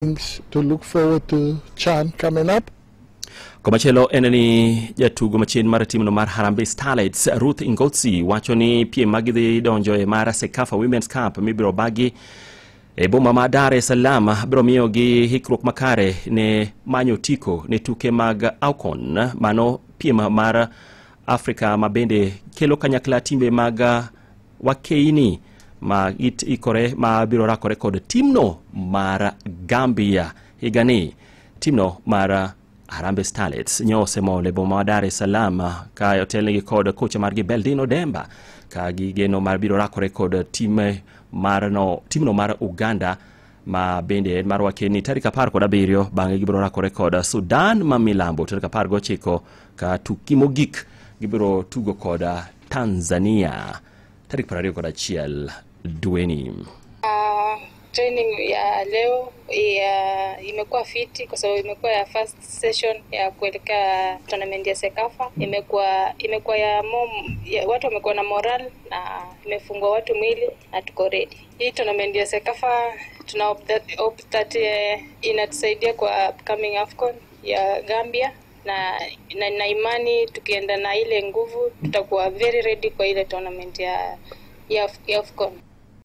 Things to look forward to CHAN coming up. Komachielo en ni jatugo machien mar timno mar Harambee Starlets Ruth Ingotsi wacho ni piem ma gidhi donjo e mar CECAFA Women's Cup mibiro bagi e boma ma Dar es Salaam biro miyogi hikruok makare ne manyo otiko ne tuke mag AFCON, mano piem mar Afrika ma bende kelo kanyakla timbe mag wakeini ma it ikore ma biro rakore kod timno mar Gambia higani. Timno mar Harambee Starlets nyo osemol e boma ma Dar es Salaam ka otelnegi kod kocha margi Beldino Demba ka gigeno mar biro rakore kod time mar no, timno mar Uganda ma bende en mar wakeni tarik 17. Bang'e gibiro rakore kod Sudan ma milambo tarik 19, ka tukgi mogik gibiro tugo kod Tanzania tarik 21 dweni. Training ya leo ya imekuwa fiti kwa sababu imekuwa ya first session ya kuelekea tournament ya CECAFA. Imekuwa ya watu wamekuwa na moral na imefungua watu mwili na tuko ready. Hii tournament ya CECAFA tuna hope that inatusaidia kwa upcoming AFCON ya Gambia na imani tukienda na ile nguvu tutakuwa very ready kwa ile tournament ya AFCON.